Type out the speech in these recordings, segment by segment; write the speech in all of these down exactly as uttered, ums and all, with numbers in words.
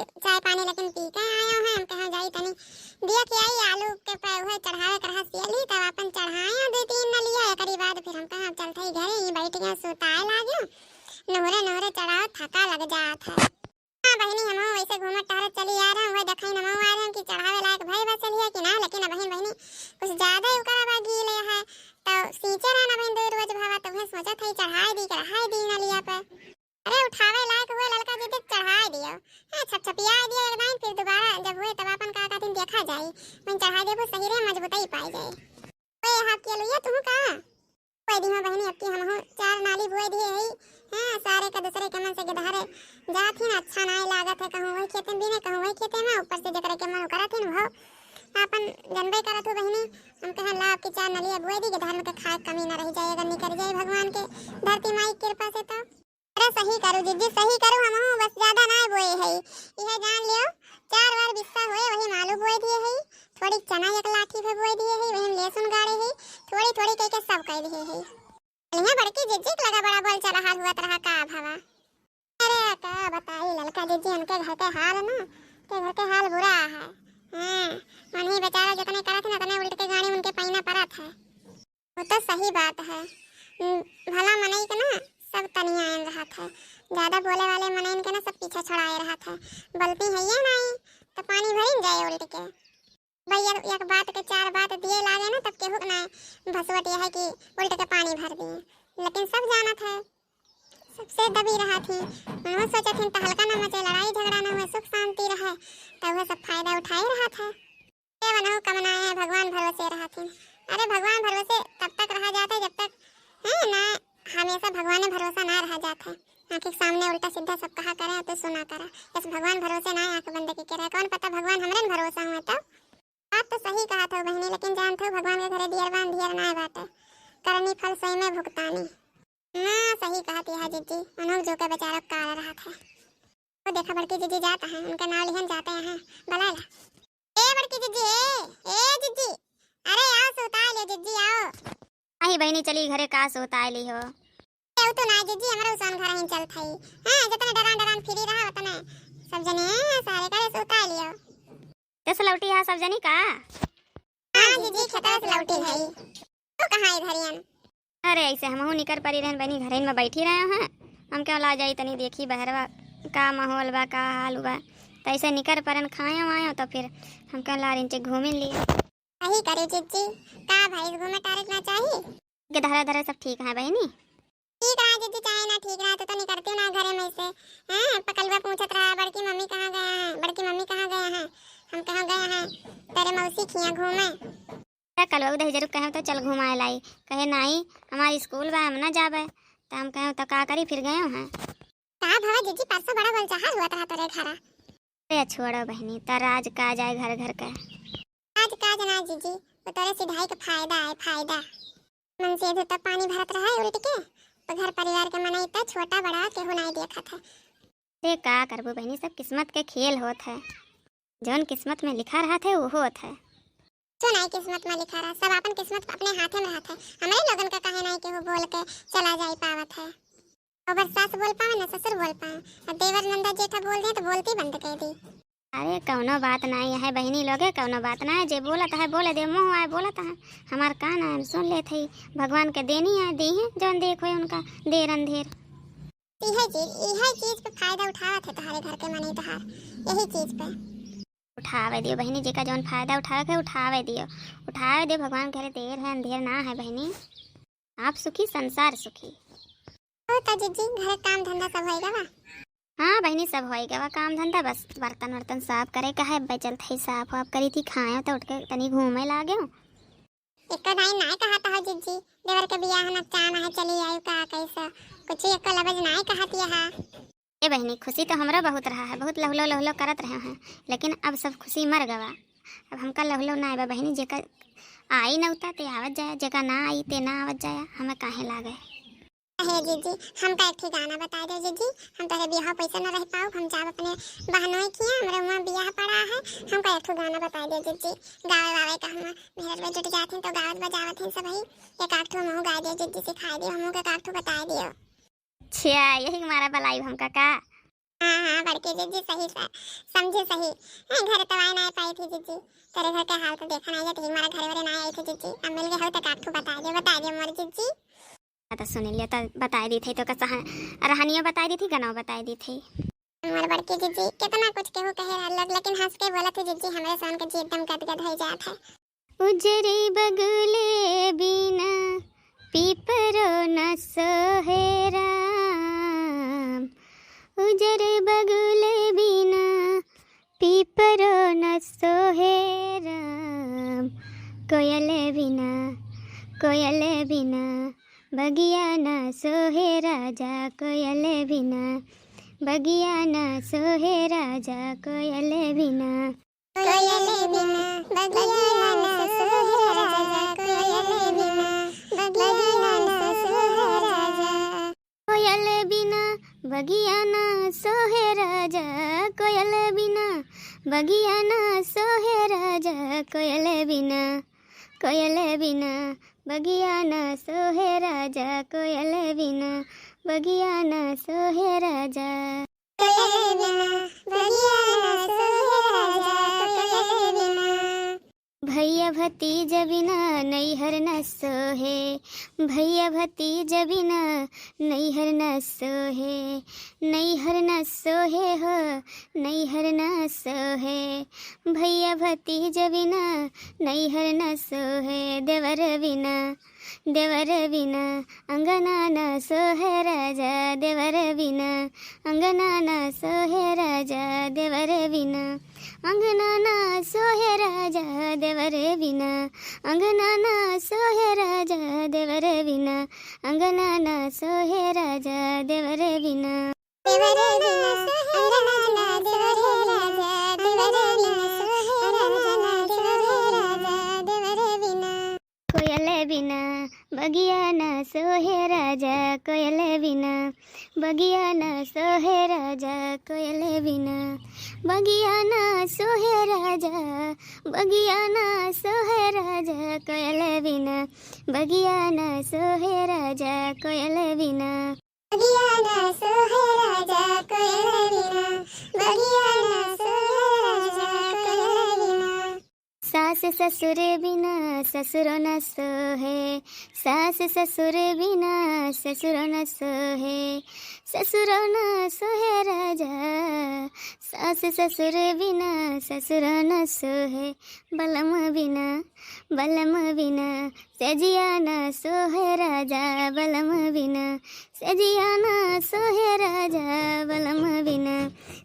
चाय पानी लेकिन पी के आयो है। हम कहा जाई तनी दिया के आई आलू के पे उहे चढ़ावे के रहा सियली, तब अपन चढ़ाया दो तीन नलिया, एकरी बाद फिर हम कहा चलत ही घरे ही बैठ गया सुताए लाग्यो। नोहरे नोहरे चढ़ाओ थका लग जात है। हाँ बहिनी, हम वैसे घूमत टहरत चली आ रहे हैं, वह देखई नमो आ रहे हैं कि चढ़ावे लायक भय बा चलिए कि ना, लेकिन अब बहिनी कुछ ज्यादा ही ओकरा बा गीले है, तो सींचे रहे ना बहिन दो रोज भावा, तो वह सोचत है चढ़ाए दी के रहाए दी नलिया पे। अरे उठावे लायक हुए ललका जिज्जी चढ़ाए दियो। हाँ, छपछपिया दियो एक दाइन, फिर दोबारा जब हुए तब अपन का कहतीन देखा जाई। वहीं चढ़ाए देबो सही रे मजबूताई पाई जाए। ओए हाथ के लुइया तू का? कोई दिहो बहिनी, अब की हमहू चार नाली बुए दिए हई। हाँ, सारे का दूसरे के मन से गिधारे जात ही ना, अच्छा नाय लागत है, कहूँ वही खेते में बीने, कहूँ वही खेते में, ऊपर से जेकरे के मन करत ही ना हो। आपन जनबे करत हो बहिनी, हम कहे ला अब की चार नाली बुए दी, गिधार में के खाए कमी ना रह जाए, अगर निकल जाए भगवान के धरती माई की कृपा से तो। अरे सही करू जिज्जी, सही करू, हमहू बस ज्यादा ना बोए है, यह जान लियो, चार बार बिस्सा होए वही मालू बोए दिए है, थोड़ी चना एक लाठी पे बोए दिए है, वही लहसुन गाड़े है, थोड़ी थोड़ी कह के सब कह दिए है। बढ़िया बड़की जिज्जी के लगा बड़ा बोल चला हाल हुआ तरह का भवा। अरे का बताई ललका जिज्जी, उनके घर के हाल ना, के घर के हाल बुरा है। हाँ, उन्हीं बेचारा जितने करत है ना, उतने उल्ट के गाड़ी उनके पैना परत है। वो तो सही बात है। हम्म, भला मनई के ना सब तनियान रहत है, ज्यादा बोले वाले मनइन के ना सब पीछे छोड़ाए रहत है। बोलती है ये नाई तो पानी भरिन जाए उल्ट के। भैया एक बात के चार बात दिए लागे ना, तब केहू के ना भसवट यह है कि उल्ट के पानी भर दिए, लेकिन सब जानत है, सबसे दबी रहत ही। उन्हों सोचत हिन तहलका ना मचे, लड़ाई झगड़ा ना हुए, सुख शांति रहे, तो वह सब फायदा उठाए रहत है। ए वनहु कमना है, भगवान भरोसे रहत ही। अरे भगवान भरोसे तब तक रहा जात है जब तक, है ना, हमेशा भगवान भरोसा ना रहा जात है। आँखी के सामने उल्टा सीधा सब कहा करे तो सुना करा, इस भगवान भरोसे ना आँख बंद के रहे, कौन पता भगवान हमरे न भरोसा हुए तब। बात तो सही कहत हो बहिनी, लेकिन जानत हो भगवान के घरे दियर बान ढियर ना बाटे, करनी फल सोई में भुगतानी। ना सही कहत यह जिज्जी, उन्हों जो के बेचारा काल रहत है। वो देखा बड़की जिज्जी जात है, उनका नाव लिहन जाते हैं, बुलाए ला। ए बड़की जिज्जी, ए, ए जिज्जी, अरे आओ सुताए ले जिज्जी आओ। नहीं बहिनी चली घरे का सुताए ली हो। ए उ तो ना जिज्जी, हमारा उसान घर ही चलत है। हाँ, जितने डरान डरान फिरी रहा उतने सब जने सारे करे सुताए लियो। दस लौटी है सब जनी का? हाँ जिज्जी, खेतवा से लौटी है। तू कहाँ इधरियन? अरे ऐसे हमहू निकर परी रहन बनी, घरे में बैठी रहे हैं। हम क्यों ला जाई तनी देखी बहरवा का माहौल बा, का हाल बा। तो ऐसे निकर परन खायो आयो तो फिर हम क्यों ला रिंचे घूमिन लिए। सही करे जिज्जी, का भाई घूमे टारे ना चाही? के धरा धरा सब ठीक है बहिनी? ठीक रहा जिज्जी, चाहे ना ठीक रहा तो, तो निकरती ना घरे में से। हाँ, पकलवा पूछत रहा बड़की मम्मी कहाँ गया है, बड़की मम्मी कहाँ गया है? हम कहाँ गया है तेरे मौसी खिया घूमे। का कलवा उदही जरूर कहे तो चल घुमाए लाई, कहे नाई हमार स्कूल बा हम ना जाबे। तो हम कहे तो का करी फिर गए हैं। का भवा जिज्जी परसों बड़ा बोलचाल हुआ रहा तोरे घरा। अरे छोड़ो बहिनी, त राज काज आए घर घर के। राज काज ना जिज्जी, वो तोरे सिधाई के फायदा है फायदा। मन से तो पानी भरत रहा है उल्ट के, तो घर परिवार के मनई तो छोटा बड़ा केहू नाई देखत है। अरे का करबो बहिनी, सब किस्मत के खेल होत है, जौन किस्मत में लिखा रहत है वो होत है। जो नाई किस्मत में लिखा रहा, सब अपन किस्मत अपने हाथे में रहत है। हमरे लोगन का काहे नाई केहू बोल के चला जाई पावत है। अगर सास बोल पावे ना ससुर बोल पावे, और देवर नंदा जेठा बोल दे तो बोलती बंद कर दी। अरे कौनो बात नाई है बहिनी लोगे, कौनो बात ना है, जे बोलत है बोले दे, मुँह आए बोलत है, हमार कान आए हम सुन लेत है। भगवान के देनी है, दी है जौन देख होए उनका देर अंधेर। इहे चीज, इहे चीज पे फायदा उठावत है तुम्हारे घर के मनई तोहार, यही चीज पे। उठावे दियो बहिनी, जेका जौन फायदा उठावे के उठावे दियो, उठावे दियो। भगवान घरे देर है अंधेर ना है बहिनी। आप सुखी संसार सुखी। ओ त जिज्जी, घरे काम धंधा सब होई गवा? हाँ बहिनी, सब होई गवा काम धंधा, बस बर्तन वर्तन साफ करे का है, बचल थई साफ वाफ करी थी, खाए तो उठ के तनी घूमे लागे। एक दाई नाय कहत हो जिज्जी, देवर के बियाह न चान है, चली आयु का कैसे, कुछ एक लबज नाय कहत यहा। ए बहिनी, खुशी तो हमरा बहुत रहा है, बहुत लहुलो लहुलो करत रहे हैं, लेकिन अब सब खुशी मर गवा। अब हमका लहुलो ना आवा बहिनी, जेका आई नौता ते आवत जाया, जेका ना आई ते ना आवत जाया, हमें काहे लागे। हे जिज्जी, हमका एक ठे गाना बताई दे जिज्जी, हम तोहरे बियाह पैसे ना रह पाऊ, हम जाब अपने बहनोई किया, हमरे वहाँ बियाह पड़ा है, हमका एक ठे गाना बताई दे जिज्जी, गावे वावे का हम मेहर में जुट जात हैं तो गावत बजावत हैं सब ही, एक आध ठो हमहू गाय दे जिज्जी, सिखाई दियो, हमहू के एक आध ठो बताई दियो। अच्छा, यही मारा बलाई हमका का? हाँ, हाँ, बड़की जिज्जी सही से, समझे सही। हैं, घरे तो आए ना पाई थी जिज्जी। तेरे घर के हाल तो देखा नहीं जाती, हमारा घरे वरे ना आई थी जिज्जी। अब मिल गए हो तो काट को बता दे, बता दे मोर जिज्जी। तो सुन लिया, तो बताई दी थी, तो कसा है, रहनियो बताई दी थी, गनौ बताई दी थी। मोर बड़की जिज्जी, कितना कुछ केहू कहे रहलक, लेकिन हंस के बोलत है जिज्जी, हमरे सन के जी एकदम गदगद हो जात है। उजरे बगुले बिना पीपरो न सोहे राम, उजरे बगुले बिना पीपरो न सोहे राम, कोयल बिना, कोयल बिना बगिया न सोहे राजा, कोयल बिना बगिया न सोहे राजा, कोयल बिना। कोयल बिना बगिया न सोहे राजा, कोयल बिना बगिया न सोहे राजा। कोयल बिना बगिया न सोहे राजा, कोयल बिना बगिया न सोहे राजा, कोयल बिना, कोयल बिना बगिया न सोहे राजा, कोयल बिना बगिया न सोहे राजा। कोयल बिना बगिया न सोहे राजा, कोयल बिना। भैया भतीज बिना नैहर न सोहे, भैया भतीज बिना नैहर न सोहे, नैहर न सोहे हो, नैहर न सोहे। भैया भतीज बिना नैहर न सोहे, देवर बिना, देवर बिना अंगना न सोहे राजा, देवर बिना अंगना न सोहे राजा, देवर बिना अंगना न सोहे राजा, देवर बिना अंगना न सोहे राजा, देवर बिना अंगना न सोहे राजा, देवर बिना। देवर बिना अंगना न सोहे राजा, देवर बिना अंगना न सोहे राजा, देवर बिना। कोयल बिना बगिया न सोहे राजा, कोयल बिना बगिया न सोहे राजा, कोयल बिना बगिया न सोहे राजा, बगिया न सोहे राजा, कोयल बिना बगिया न सोहे राजा, कोयल बिना। बगिया न सोहे राजा, कोयल बिना बगिया न सोहे राजा, कोयल बिना। सास ससुर बिना ससुरो न सोहे, सास ससुर बिना ससुरो न सोहे, ससुरो न सोहे राजा, सास ससुर बिना ससुरो न सोहे। बलम बिना, बलम बिना सजिया न सोहे राजा, बलम बिना सजिया न सोहे राजा, बलम बिना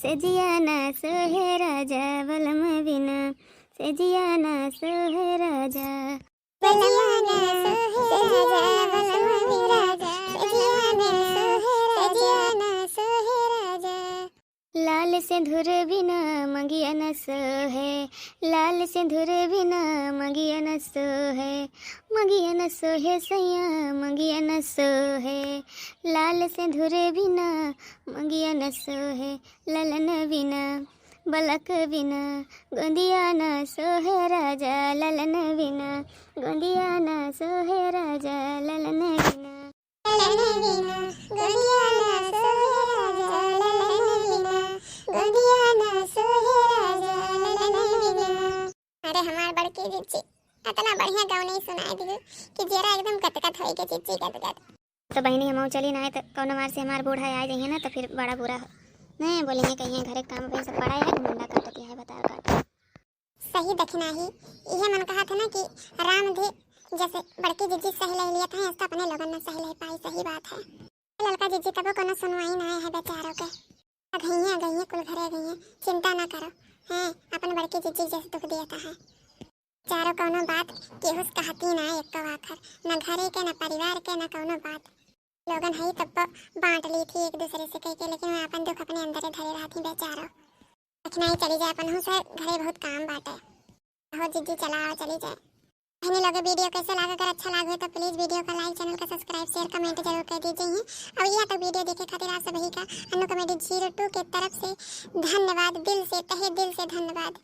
सजिया न सोहे राजा, बलम बिना सजिया न सोहे राजा। बलम बिना सजिया न सोहे राजा, सजिया न सोहे राजा। लाल सिंदूर बिना मंगिया न सोहे, लाल सिंदूर बिना मंगिया न सोहे, मंगिया न सोहे सैया, मंगिया न सोहे। लाल सिंदूर बिना मंगिया न सोहे, ललन बिना, बलक बिना गोदिया न सोहे राजा, ललन बिना गोदिया न सोहे राजा, ललन बिना। ललन बिना गोदिया न सोहे राजा, ललन बिना गोदिया न सोहे राजा, ललन बिना। अरे हमार बड़की जिज्जी, अतना बढ़िया गवनई सुनाई दिहु कि जियरा एकदम गदगद होइ गए जिज्जी, गदगद। तो बहिनी, हमहू चली ना, तो कौनो मार से हमार बूढ़ा आ जाइए ना, तो फिर बड़ा बुरा हो। नहीं बोलेंगे, कहीं घरे काम पे सब पड़ा है, घमंडा काटत है, बताओ काट। सही दखिनाही, इहे मन कहा था ना कि राम धे जैसे बड़की जिज्जी सह ले लिया था, ऐसा अपने लोगन न सह ले पाई। सही बात है ललका जिज्जी, तबो कोनो सुनवाई ना है बेचारों के। अघइये, अघइये, कुल घरे अघइये, चिंता ना करो। हैं, अपन बड़की जिज्जी जैसे दुख दिया था है। चारों कौनो बात केहू से कहती ना एको आखर, न घरे के, न परिवार के, न कौनो बात। लोगन हई तब बांट ली थी एक दूसरे से कह के, लेकिन वह अपन दुख अपने अंदर धरे रहती बेचारो। कठिनाई चली जाए, अपन से घरे बहुत काम बाटे। हो जिज्जी, चला आओ, चली जाए। बहनी लोग, video कैसे लागे? अगर अच्छा लागे तो please video का like, channel का subscribe, share, comment जरूर कर दीजिए। और यह तो video देखे खातिर आप सभी का अन्नू comedy zero two के तरफ से धन्यवाद, दिल से, तहे दिल से धन्यवाद।